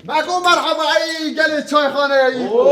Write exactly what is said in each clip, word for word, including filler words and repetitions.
Mego merheba ey gelê çayxaneyê. Oo,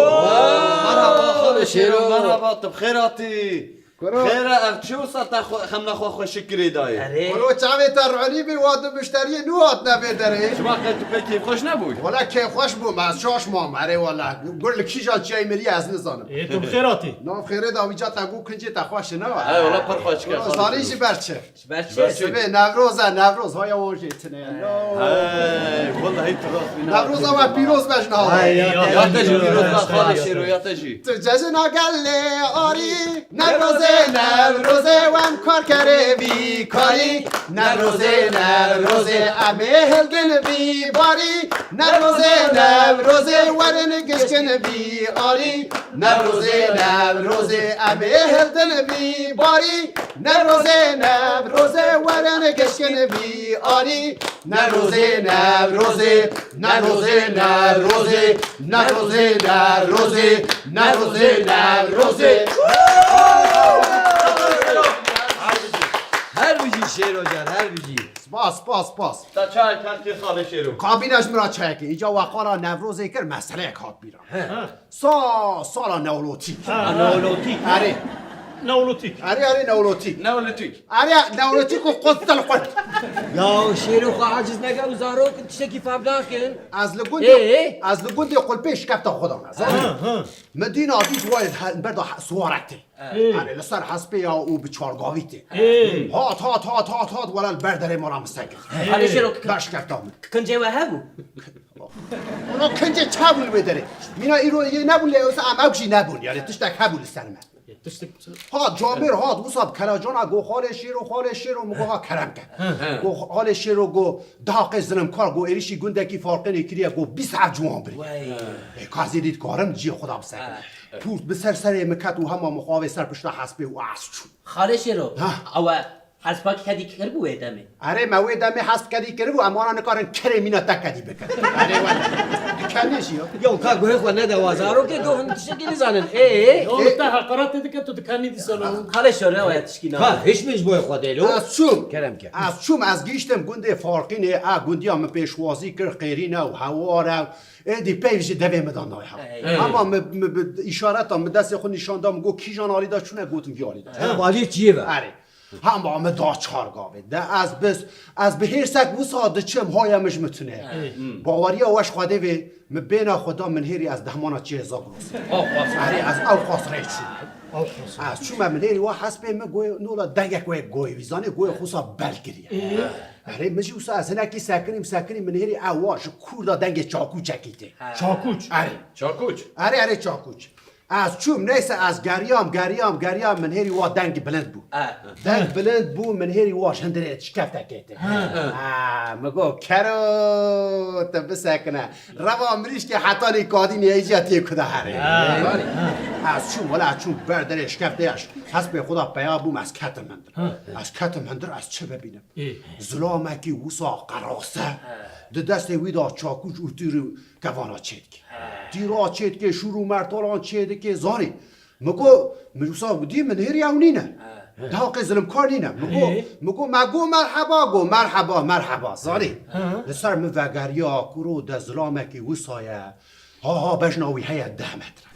merheba xalê Şêro, merheba, tu bi xêr hatî. Kuro. Xêr e, ev çi wisa te xwe, xemla xwe xweşik kirê dayê? Erê. Kuro çavê te rûnî bî, wa du muşteriyê nû hatine vê derê. Çima qey tu pê kêfxweş nebûy? Wala kêfxweş bûm, ez şaş mam, erê wala. Gur li kîjan çiyayê miriye ez nizanim. Ê, tu bi xêr hatî. Nav xêrê da wî ca te got kincê te xweş e, ne wa? He, wala pir xweşik e, Kuro, xalê Şêro. Zanî ji ber çi? Ji ber çi? Sibê Newroz e, Newroz haya wan jê tune ye. Hey, wallahî tu rast bî. Newroza we pîroz be ji niha. Hey, ya te jî pîroz be xalê Şêro, ya te jî. Tu cejina gelê arî, Newrozê, Newrozê, wem karkerê vî karî. Newrozê, Newrozê, em ê hildin vî barî. Newrozê, Newrozê, werin gişkin vî arî. Newrozê, Newrozê, em ê hildin vî barî. Newrozê, Newrozê, werin gişkin vî arî. Newrozê, Newrozê, Newrozê, Newrozê, Newrozê, Newrozê, Newrozê, Newrozê. Her bijî Şêro can, her bijî. Spas, spas, spas. Ta çayek hat kir xalê Şêro. Kabîne ji min re çayekê. Îca we qala Newrozê kir, meseleyek hat bîra. He. Sa, sala Neolotîk. Ha, Neolotîk. Erê. Neolotîk. Erê, erê, Neolotîk. Neolotîk. Erê, Neolotîk û qut dil qut. Ya Şêro xwe aciz neke û zarok tiştekî fam nakin. Ez li gundê, Ê, ê. Ez li gundê qulpê şikefta xwe dana. Ha, ha. Min dîna dît wayê he-, berda he-, siwarek tê. Ê. Erê, li ser hespê ya û bi çargavî tê. Ê. Hat, hat, hat, hat, hat, wela li ber derê mala min sekir. Xalê Şêro, Ber şikefta min. Kincê we hebû? Wala kincê çi hebû li wê derê? Mîna îro yê nebûn lê wisa em ew jî nebûn. Yanî tiştek hebû li ser me. Tiştek Ha camêr hat wisa bi kelacana go xalê Şêro, xalê Şêro, min go ha kerem ke. Go xalê Şêro go dahaqê zilimkar go êrişî gundekî Farqînê kiriye go bîst heb ciwan birî. Wey. Ê ka zêdî dikarim ciyê xwe da bisekine. Pûrt bi ser serê min ket û hema min xwe avê ser pişta hespê û ez çûm. Xalê Şêro, Ha. ew e Hespa kedî kiribû wê demê. Erê, me wê demê hesp kedî kiribû, em wana nikarin kerê mîna te kedî bikin. Erê, wele. Dikenê jî ya. Yo, ka guhê xwe nede wa zarokê, do hin tiştekî nizanin. Ê, ê. Yo, li te heqaretê dike, tu dikenî dîsa lo. Xalê Şêro, ew ya tişkî na. Ka, hiç min ji bo xwe dê lo. Ez çûm. Kerem ke. Ez çûm, ez gihiştim gundê Farqînê, a gundiya min pêşwazî kir, qêrîn e û hewar e. Êdî peyv ji devê min de nayê hewa. Ey. Hema min, min bi îşareta min destê xwe nîşan da, min got, kîjan alî de çûne, gotim vî alî de. He, aliyê çiyê ve. Erê. Hema min da çar gavê. De ez biz, ez bi hêrsek wisa diçim, haya min ji min tune. Ey. Baweriya we ji Xwedê vê, min bêna xwe da, min hêrî ez dehmana çiyê Zagros. Aw, qas. Erê, ez ew qas rê çûm. Aw, qas. Ez çûme min hêrî wa hespê min goyê, nola dengek wê goyê wî, zanê goyê xwe sa bel kiriye. Ey. Erê, min jî wisa ez hinekî sekinîm, sekinîm, min hêrî ew wa ji kûr da dengê çakûçekî tê. Çakûç? Erê. Çakûç? Erê, erê, çakûç. Ez çûm, neyse ez geriyam, geriyam, geriyam, min hêrî wa deng bilind bû. E. Deng bilind bû, min hêrî wa ji hindirê şikeftekê tê. Ha. Ha, min got, kero, tu bisekine. Reva mirîşkê hetanî kadînê êciya tê kuda herê. Ha. Ez çûm, wela ez çûm ber derê şikeftê, ez hespê xwe da peya bûm, ez ketim hindir. Ha. Ez ketim hindir, ez çi bibînim? Ê. Zilamekî wisa qerase. He. Di destê wî de çakûç û tîr û kevana çêdike. He. Tîra çêdike, şûr û mertalan çêdike, zanî. Min got, min wisa dî min hêrî ew nîne. He. Dahaqê zilimkar nîne. Min got, Ê. Min got, me got merheba, got merheba, merheba, zanî. He. Li ser min vegeriya, kuro de zilamekî wisa ye. Ha, ha, bejna wî heye deh metre.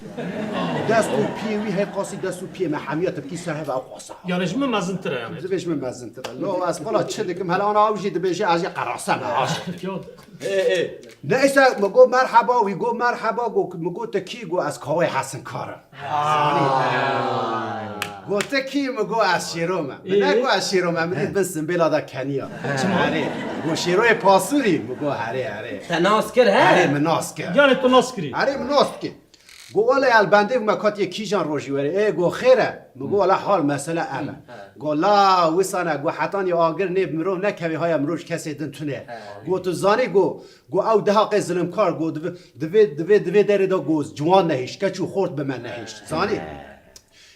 Dest û piyê wî hey qasî, dest û piyê me hemiya tibkî ser heve ew qasa. Yani ji min mezintir e yani. Divê ji min mezintir e. Lo, ez qala çi dikim, hele ana ew jî dibêje, ez jî qerase me, ha. Yok. Ê, ê. Neyse, mi got merheba, wî got merheba, got, mi got te kî, got ez kawê Hesinkar im. Ha. Got te kî, mi got ez Şêro me. Mi Ê. Negot ez Şêro me, min dît bin simbêla da keniya. Çima? Erê. Got Şêroyê Pasûrî, mi got herê, herê. Te nas kir, he? Erê, mi nas kir. Yani tu nas kirî? Erê, mi nas kir. Got wele el bendê me katiye kîjan rojî were. Ê, got xêr e. Mi got wele hal mesele ev e. Got la wisane, got hetanî agir nê bi mirov nekevê haya mirov ji kesê din tune. Got tu zanî, got, got ew dehaqê zilimkar, got divê, divê, divê, divê derê de got ciwan nehişt, keç û xort bi me nehişt. Zanî?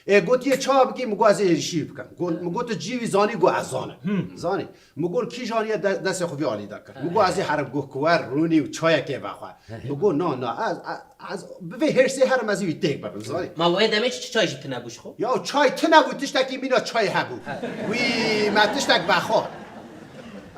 Ê, gotiye, ça bikî? Mi got, ez ê êrişî bikim. Got, mi got, tu cî wî zanî? Got, ez zanim. Hmm. Zanî. Mi got, kî janiye de-, destê xwe vî alî de kir? Mi got, ez ê herim. Got, kuwer rûnî û çayekê vexwe. Mi got, na, na, ez, ez, ez bi vê hêrsê herim, ez ê wî têk bibim, zanî. Ma wê demê çi çay jî tune bû ji xwe? Ya çay tune bû, tiştekî mîna çayê hebû. He. Wî me tiştek vexwar.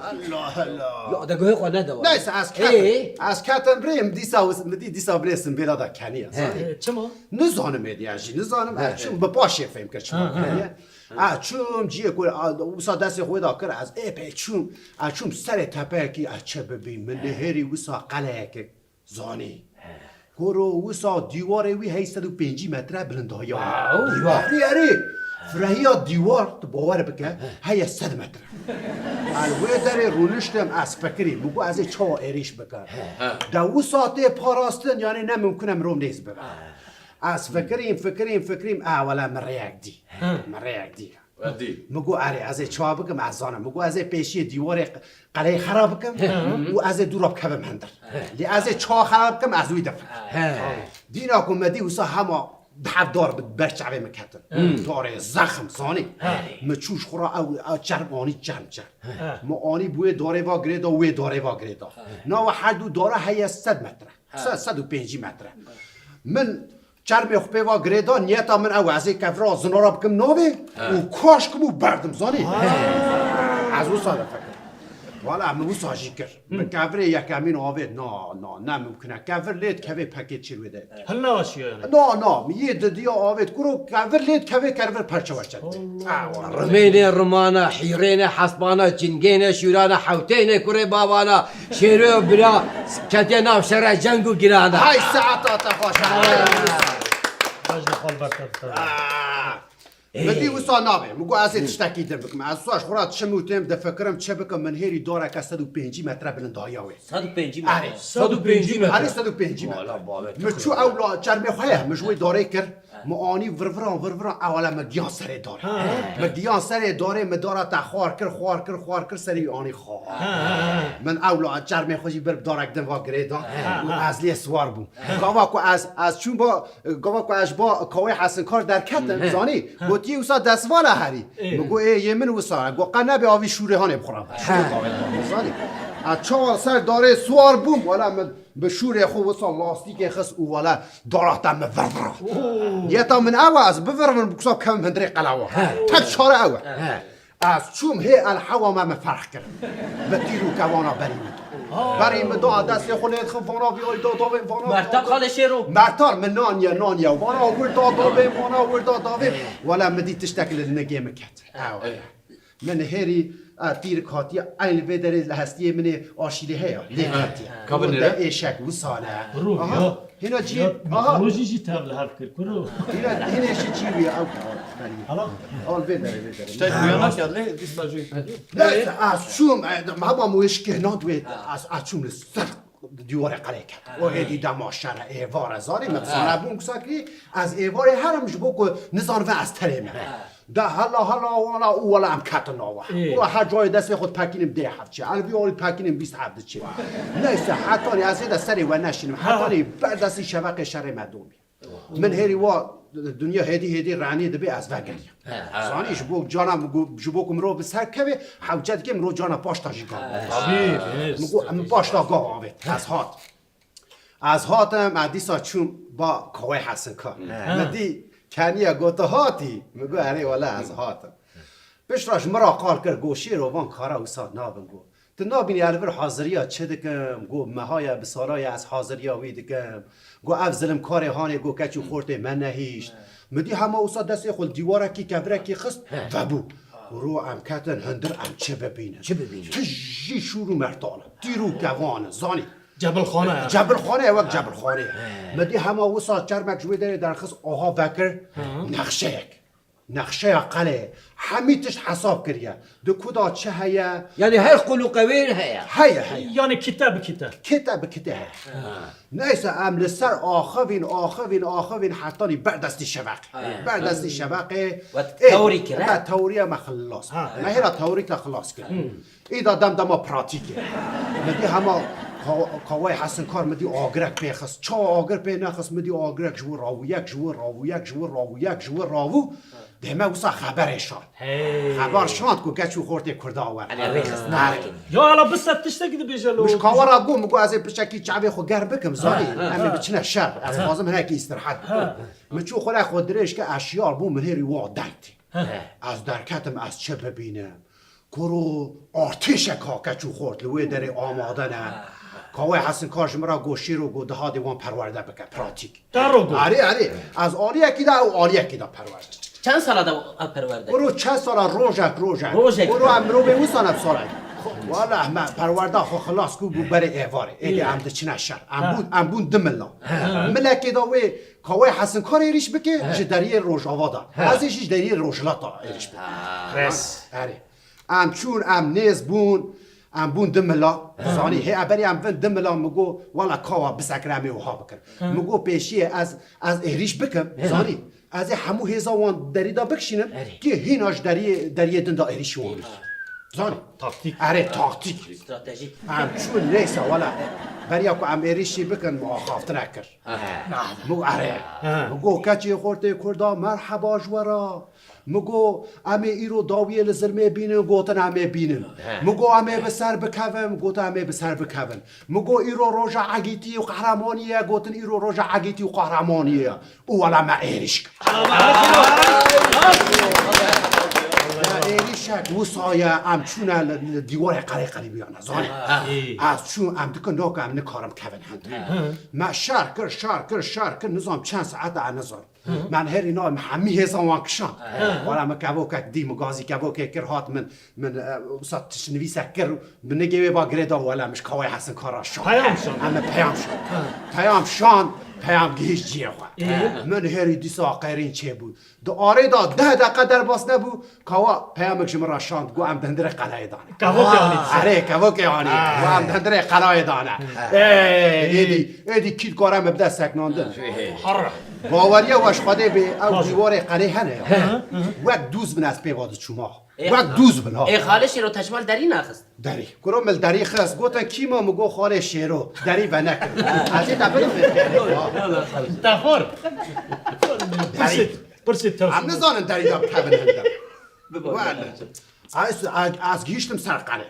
Allah Allah. Ya de guhê xwe nede wan. Neyse, ez ketim. Ê? Ez ketim rê, min dîsa wis-, min dî-, dîsa birê simbêla da keniya. He. Ê, çima? Nizanim êdî, ez jî nizanim. He, ez çûm, he, bi paşê fêm kir çima keniye. Ha, ha. Ez çûm ciyê ku, a, wisa destê xwe da kir, ez ê pê çûm. Ez çûm serê tepeyekî, ez çi bibîm. Min nihêrî wisa qeleyekê zanî. He. Kuro wisa dîwarê wî hey sed û pêncî metre bilindahiya. Wow. Dîwar. Erê, erê. Firehiya dîwar, tu bawer bike, heye sed metre. Ez wê derê rûniştim, ez fikirî, min got ez ê çawa êrîş bikim. He. De wisa tê parastin, yanî ne mimkun e mirov nêz bibe. Ez fikirîm, fikirîm, fikirîm, a wele min rêyek dî. He. Min rêyek dî. Min got, erê, ez ê çawa bikim, ez zanim. Min got, ez ê pêşiyê dîwarê q-, qeleyê xera bikim û ez ê dûra bikevim hundir. Lê ez ê çawa xera bikim, ez wî difikirim. He. Dîna ku me dî wisa hema heft dar bi ber çavê min ketin. Darê zexm, zanî. Min çû ji xwe re ew, ew çerm anî çerm çerm. Min anî bi wê darê va girêda, wê darê va girêda. Nava her du dara heye sed metre. Sed, sed û pêncî metre. Min çermê xwe pê va girêda, niyeta min ew e, ez ê kevira zinora bikim navê û kaş kim û berdim, zanî? Ez wisa difikirim. Wala min wisa jî kir. Min kevirê yekemîn avêt, na, na, ne mimkun e. Kevir lê dikevê pekê çêr wê de. Hil neaşiyo yani. Na, na, min yê didiya avêt, kuro kevir lê dikevê kervir perçe werçe didê. Rimênê rimana, hîrêne hesbana, cingêne şûrana, hewtêne kurê bavana, şêrê û bira ketiye nav şere ceng û girana. Hay saeta te xweş. Bejna xwe li ber te bikevin. Ah. Min dî wisa nabe. Min got ez ê tiştekî din bikim. Ez wisa ji xwe re diçim û têm difikirim çi bikim, min hêrî dareke sed û pêncî metre bilindahiya wê. Sed û pêncî metre. Erê. Sed û pêncî metre. Erê, sed û pêncî metre. Wala bawer. Min çû ew la çermê xwe ye, min ji wê darê kir. Min anî virviran, virviran, ewele min giyan serê darê. Ha. Min giyan serê darê, min dara te xwar kir, xwar kir, xwar kir, serê wî anî xwar. Ha, ha, ha. Min ew la çermê xwe jî bir bi darek din va girêda. Ha, ha. Û ez lê siwar bûm. Gava ku ez, ez çûm ba, gava ku ez ji ba Kawê Hesinkar derketim, zanî? Gotiye wisa destvala herî. Ê. Min got, ê, yê min wisa. Got, qe nebe avî şûrê hanê bixuram. Şûrê qavê zanî? Ez çawa ser darê siwar bûm, wala min bi şûrê xwe wisa lastîkê xist û wala dara te min virvira. Oo. Niyeta min ew e, ez bivirvim, bi kusa bikevim hundirê qelewa. He. Tek çare ew e. He. Ez çûm hê el hewa me min ferq kir. Bi tîr û kevana berî min da. Berî min da, destê xwe lê dixim, vana vî ay da davê, vana. Mertan xalê şêro. Mertan min naniye, naniye. Vana wir da davê, vana wir da davê. Wala min dî tiştek li nigê min ket. Ew. Min hêrî, a, tîrik hatiye, eyn li vê derê li hestiyê min ê aşîlê heye, lê ketiye. Ka binêre? Werde êşek wisa ne. Ruh, aha, ya. Hêna cî, ya, aha. Mitolojî jî tev li hev kir, kuro. Hêna, hêna jî cî wî, ew, ew, belî. Hala? Al vê derê, vê derê. Tiştek uyanak ya, lê dîsa jî. Neyse, ez çûm, e, hema min wê şikêhnand wê, ez, ez çûm li ser dîwarê qelê ket. O êdî dema şer e, êvar e, zarî min sana bûm, wisa kirî, ez êvarê herim ji bo ku nizanve ez terê me. De hala, hala, wala û wala em ketin nava. Ê. Û her cayê destê xwe dipekînim dê heb çi. El vî alî dipekînim bîst heb diçe. Neyse, hetanî ez ê de serê we neşînim. Ha. Hetanî ber destî şeveqê şerê me domî. Min hêrî wa dinya hêdî hêdî renê dibe ez vegeriyim. He, he. Zanî ji bo cana min got, ji bo ku mirov bi ser keve, hewce dike mirov cana paşta jî gav. He. Tabî, bêhtir. Min got, min paşta gav avêt. Ez hat. Ez hatim, ez dîsa çûm ba Kawê Hesinkar. He. Min dî keniye got, tu hatî? Min got, erê wele ez hatim. Piştre ji min re qal kir, got, şêro van kara wisa nabin, got. Tu nabînî ez li vir haziriya çi dikim? Got, meha ye, bi sala ye ez haziriya wî dikim. Got, ev zilimkarê hanê, got, keç û xortê me nehîşt. Min dî hema wisa destê xwe li dîwarekî kevirekî xist, vebû. Got, ro em ketin hundir, em çi bibînin? Çi bibînin? Tijî şûr û mertal in, tîr û kevan in, zanî. Cebilxane ye. Cebilxane ye, wek cebilxane ye. He. Min dî hema wisa çermek ji wê derê derxist, aha vekir, nexşeyek. Nexşeya qelê, hemî tişt hesab kiriye. Di ku da çi heye? Yanî her qulûqe wê heye. Heye, heye. Yanî kite bi kite. Kite bi kite heye. Ha. Neyse, em li ser axivîn, axivîn, axivîn, hetanî ber destî şeveqê. Ha. Ber destî şeveqê. Wet tewrî kir, he? Me tewriya me xilas kir. Ha. Me hêra tewrîk de xilas kir. Hmm. Îda dem dema pratîkê. Min dî hema ka-, Kawayê Hesinkar min dî agirek pê xist. Çawa agir pê nexist, min dî agirek ji wir rawû, yek ji wir rawû, yek ji wir rawû, yek ji wir rawû. Dê me wisa xeberê şand. Hey. Xeber şand ku keç û xortê Kurda were. Elê rêxistin. Her- nakin. Ya hala bise tiştekî dibêje lo. Min ji Kawara got, min got ez ê piçekî çavê xwe germ bikim, zanî. Ha, ha. Em ê biçine şer. Ez dixwazim hinekî îstirahet bikim. Ha. Min çû xwe re xwe dirêj kir, ez şiyar bûm, min hêrî wa deng tê. Ha. Ez derketim, ez çi bibînim? Kuro artêşek ha keç û xort li wê derê amade ne. Kawê Hesinkar ji min re got, Şêro, got, di hadê wan perwerde bike, pratîk. Te ro got? Erê, erê. Ez aliyekî de, ew aliyekî de perwerde. Çend sala da ev perwerde? Kuro çend sala, rojek, rojek. Rojek. Kuro em mirovê wisa ne bi sala. Wala me perwerda xwe xilas kir bû berê êvarê. Êdî em diçine şer. Em bûn, em bûn du mila. Milekê de wê Kawê Hesinkar êrîş bike, ji deriyê rojava de. Ez ê jî ji deriyê rojhilata êrîş bikim. Res. Erê. Em çûn, em nêz bûn, em bûn du mila. Zanî, hê eberî em bin du mila, min got, wela kawa bisekire em ê wiha bikin. Min got, pêşiyê ez, ez êrîş bikim, zanî. Ez ê hemû hêza wan derî de bikişînim, kê hîna ji deriyê, deriyê din de êrîşî wan bikim. Zanî. Taktîk. Erê, taktîk. Stratejîk. Em çûn, neyse, wela. Beriya ku em êrîşî bikin, min axaftinek kir. Min got, erê. Min got, keçê xortê Kurda, merheba ji we re. Min got, em ê îro dawiyê li zilmê bînin, gotin, em ê bînin. Min got, em ê bi ser bikevin, gotin, em ê bi ser bikevin. Min got, îro roja egîtî û qehremanî ye, gotin, îro roja egîtî û qehremanî ye. Û wela me êrîş kir. Me êrîşek wisa ye, em çûne li, li dîwarê qerê qerîbiyane, zanî. Ez çûm, em dikin, nake, em nikarin bikevin hende. Me şer kir, şer kir, şer kir, nizam çend saet e, nizam. Me herî na, me hemî hêzan wan kişand. Wala me kevokek dî, min gazî kevokê kir, hat min, min, e, wisa tiştnivîsek kir, min nigê wê ba girê da, wala min ji Kawê Hesinkar re şand. Peyam şand. Em me peyam şand. Peyam şand, peyam gihîşt ciyê xwe. Min herî dîsa qeyrîn çêbû. Di arê de deh deqe derbas nebû, Kawa peyamek ji min re şand, got, em di hundirê qelayê dane. Kevokê anî. Erê, kevokê anî. Got, em di hundirê qelayê dane. Ê, êdî, êdî kî dikare me bide seknandin? Herre. Baweriya we ji Xwedê bê, ew dîwarê qelê hene ya. Wek dûz bin ez pê ve diçûma. Wek dûz bin ha. Ê, xalê Şêro, te ji me li derî naxist? Derî. Kuro min li derî xist. Gotin, kî ma? Min got, xalê Şêro. Derî venekirin. Ez ê te bidim vê pêrê. Te xor. Derî. Pirsê, pirsê tev. Em nizanin derî de bikevin hinde. Wele. Ez, ez, ez gihîştim ser qelê.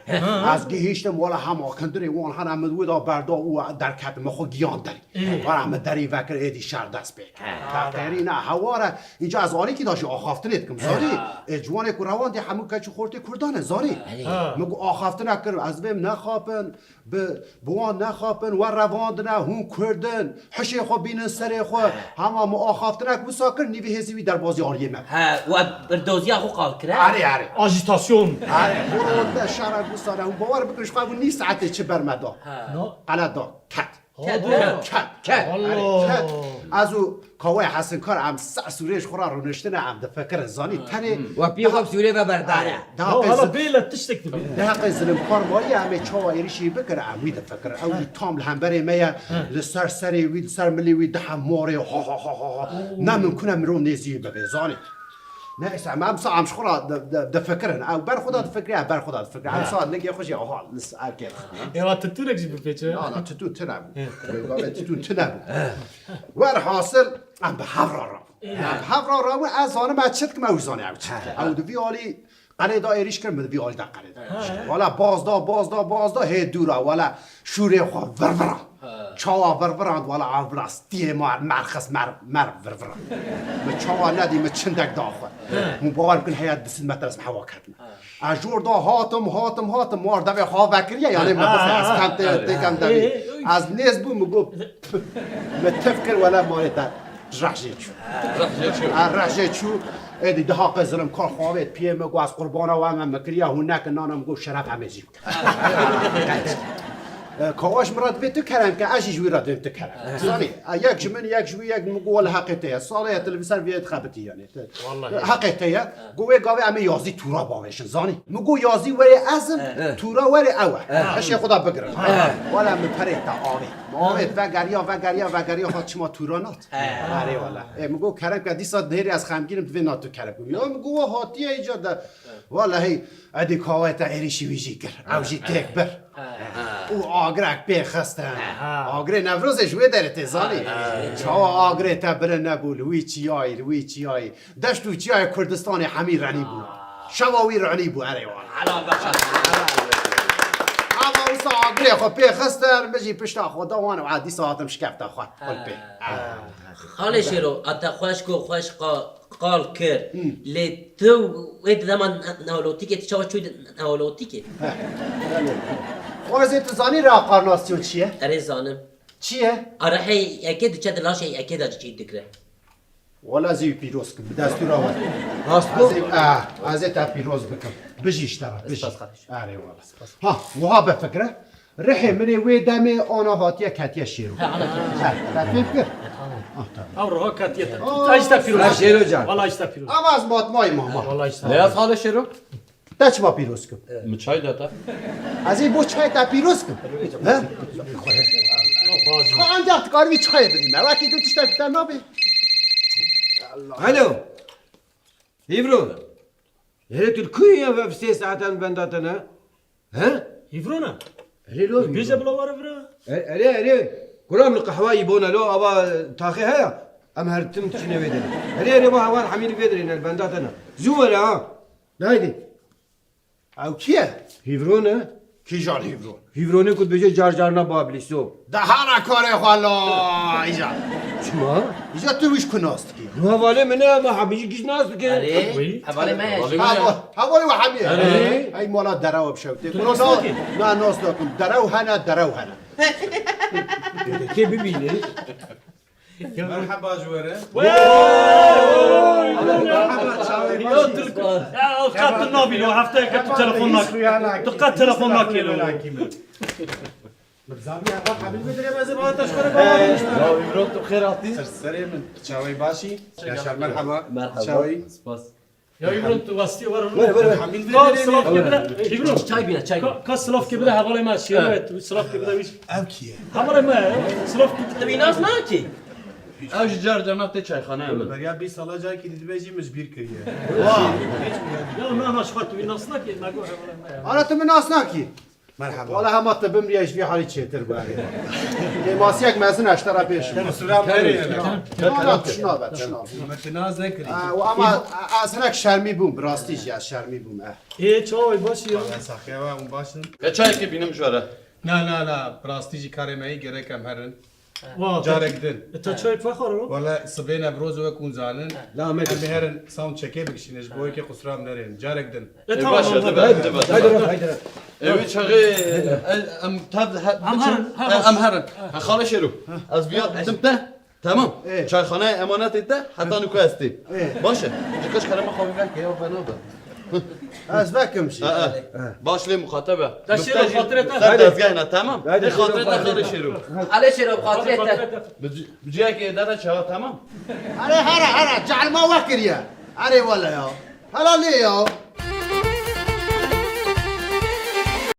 Ez gihîştim, wele hema hundirê wan hene min wê de berda û derketim, min xwe giyan derî. Wele min derî vekir, êdî şer dest pê kir. Teqerîna hewar e. Înca ez alîkî de jî axaftinê dikim, zanî. Ê, ciwanê ku rewandî hemû keç û xortê Kurdan e, zanî. Min got, axaftinek kir, ez vêm nexapin. Bi, bi wan nexapin, we revandine, hûn Kurd in, hişê xwe bînin serê xwe. Hema min axaftinek wisa kir, nîvê hêzê wî derbazî aliyê me. He, we birdoziya xwe qal kir, he? Erê, erê. Ajîtasyon. Erê, xwe ronde şera gusane, hûn bawer bikin, ji xwe bû nîv saetê çi ber me da. He. No. Qele da, ket. Ket, ket, ket. Erê, ket. Ez û Kawê Hesinkar em ser sûrê ji xwe re rûniştine, em difikirin, zanî, tenê. We piyê xwe bi sûrê ve berdane. Daha Ya, qey hala zil- bêle tiştek dibe. Daha qey zilimkar maye, em ê çawa êrişî bikin, em wî difikirin. Ew jî tam li hemberê me ye, li ser serê wî, li ser milê wî dihe morê, ha, ha, ha, ha, ha. Ne mimkun e mirov nêzî wî bibe, zanî. Neyse, em, em sa em ji xwe re di, di, difikirin. Ew ber xwe de difikire, ev ber xwe de difikire. Em sa nigê xwe jî, aha, li s-, erkê. Êwa titûrek jî bipêçe. Na, na, titû tune bû. Gavê titûn tune bû. Werhasil, em bi hev re rabûn. Em bi hev re rabûn, ez zanim ez çi dikim, ew jî zanî ew çi dike. Ew di vî alî qelê da êrîş kir, min di vî alî da qelê da êrîş kir. Wala baz da, baz da, baz da, hê dûra, wala şûrê xwe virvirand. Çawa virvirand, wala ev bila stiyê ma, mer xist, mer, mer virvirand. Min çawa nedî, min çindek da xwe. Hûn bawer bikin, heya du sed metre ez bi hewa ketime. Ez jor da hatim, hatim, hatim, mar devê xwe vekiriye, yanê me bixwe, ez kem tê, tê kem devî. Ez nêz bûm, min got, pf, min tif kir, wele marê te reh jê çû. Reh jê çû. A, reh jê çû, êdî daha qey zilimkar xwe avêt piyê min, got, ez qurbana we me, min kiriye, hûn nekin, nana min got, şeref em ê jî bikin. E, Kawa ji min re divê tu kerem ke, ez jî ji wî re divêm tu kerem. Zanî, e, yek ji min, yek ji wî, yek min got, wele heqê te ye. Salê ye, tu li vî ser vê dixebitî, yanê. Wallahî. Heqê te ye. Got, wê gavê em ê yazî tûra bavêjin, zanî. Min got, yazî werê ez im, tûra werê ew e. Hişê xwe de bigirin. Wala min perê te avêt. Min avêt, vegeriya, vegeriya, vegeriya, xwe çima tûra nat? Erê wala. Ê, min got, kerem ke, dîsa nêrî ez xemgîn im, divê na tu kerem bû. Ya min got, we hatiye îca de. Wala hey, êdî Kawê te êrîşî wî jî kir. Ew jî têk bir. Û agirek pê xistin. Agirê Newrozê ji wê derê tê, zanî. Çawa agirê te bilind nebû, li wî çiyayî, li wî çiyayî. Deşt û çiyayê Kurdistanê hemî renî bû. Şeva wî renî bû, erê wala. Helal be. Ama wisa Gulê xwe pê xistin, min jî pişta xwe da wan û dîsa hatim şikefta xwe. Qulpê. Xalê Şêro, a te xweşk û xweş qa-, qal kir. Lê tu wê di dema ne-, neolotîkê, tu çawa çûyî di neolotîkê? Xwezê tu zanî reha qarnasyon çi ye? Erê zanim. Çi ye? A rehê yekê diçe di laşê yekê de çî digre. Wala ez ê wî pîroz kim, bi destûra we. Rast Ez got. ê, ah, ez ê te pîroz bikim. Bijî ji te re, bijî. Spas, kardeşim. Erê wala. Ha, wiha be fikre. Rihê min ê wê demê ana hatiye ketiye Şêro. He, ana ketiye. He, te fêm kir? Tamam. Ah, tamam. Ew roha ketiye te. Aa, Te işte pîroz. Ha, Şêro can. Wala işte pîroz. Ama ez matmayî mama. Wala işte. Ne yaz hale Şêro? Te çima pîroz kim? Min çay da te. Ez ê bo çayê te pîroz kim? He? Ka ancak dikarî çayê bidî me. Wekî tu tiştek te nabê. Alo. Hîvro. Herê tu li ku yî ev sê saetan benda te ne? He? Hîvro ne? Erê lo Bêje Hîvro. Bila were vira. E-, erê, erê. Kuram li qehwa yî bona lo ava taxê heye. Em her tim diçine wê derê. Erê, erê, va heval Hemîd vê derê ne, li benda te ne. Zû were ha. Haydi. Ew kî ye? Hîvron e. Kîjan Hîvron? Hîvronê ku dibêje car carna Babilîso. De hara karê xwe la, îca. Çima? Îca tu wî ji ku nas dikî? Hevalê min e, me hemî jî giş nas dike. Erê, hevalê me ye. Hevalê me ye. Hevalê we hemî ye. Erê. Ey mala derew bişewtê. Tu nas nakî? Na, nas nakim. Derew hene, derew hene. Kê bibîne? Merheba ji we re. Wey! Merheba, çawê Ya baş. Tirk. Ya, ew qet tu nabî lo, hefteyeke tu telefon nak-, tu qet telefon nakî lo. Bi zanî heval Hemîd Bedirê me zirva te ji xwe re bavê. Ya, Îmran, tu xêr hatî? Ser serê min. Çawê başî? Yaşar, merheba. Merheba. Çawê? Spas. Ya Îmran, tu westî were. Were, were, were. Hemîd Ka Bedirê silav ne? Kê bide. Îmran. Çay bîne, çay bîne. Ka, ka silav kê bide hevalê me şêre, tu silav kê bide wî. Ev kî ye? Hevalê me, silav kê bide. Tu wî nas nakî? Ew ji car cana tê çayxaneyê min. Beriya bîst sala carekî dî dibe jî min ji bîr kiriye. Wa. Ya na, na, ji xwe tu wî nas nakî, me got hevalê me ya. Ana tu min nas nakî? Merhaba. Wala hema te bimriya ji vî halî çêtir bû erê. Kêmasiyek mezin e ji te re pêş. Qusura bêrê. Wala tişna be, tişna be. Me tu nas nekirî. Aa, û ama ez hinek şermî bûm, bi rastî jî ez şermî bûm, eh. Ê, çawa baş ya? Wala saxiya we hûn baş in. Ya çayekê bînim ji we re. Na, na, na, bi rastî jî karê me yî gerek em herin. Wa, Carek din. E, te çay vexwaro? Wala sibê Newroz wek hûn zanin. La me Em de. Herin sound checkê bikişîne ji bo yekê qusram nerên. Carek din. E, E, tamam, baş e, tamam. Dibe, dibe, Haydi dibe. Ro, haydi Ro. E, wî çaxê, e, em tev he-, Em biçin, herin, e, herin. Em herin. Ha, Xalê Şêro. Ez viya didim te. Tamam. E. Çayxaneyê emanetê te, heta nuka ez tê. E. Baş e. Ji qeç kerema xwe veke ya fena be. Ez vekim jî. Ha, ha. Baş lê muxatebe. Da Şêro, xatirê te. Ser dezgehê ne, tamam. Haydi, Lê xatirê te Şêro, Xalê Şêro. Alê Şêro, xatirê te. Bi ci-, bi ciyekê dere çawa, tamam. Here, here, here, calma we kiriye. Here wele ya. Hela lê ya.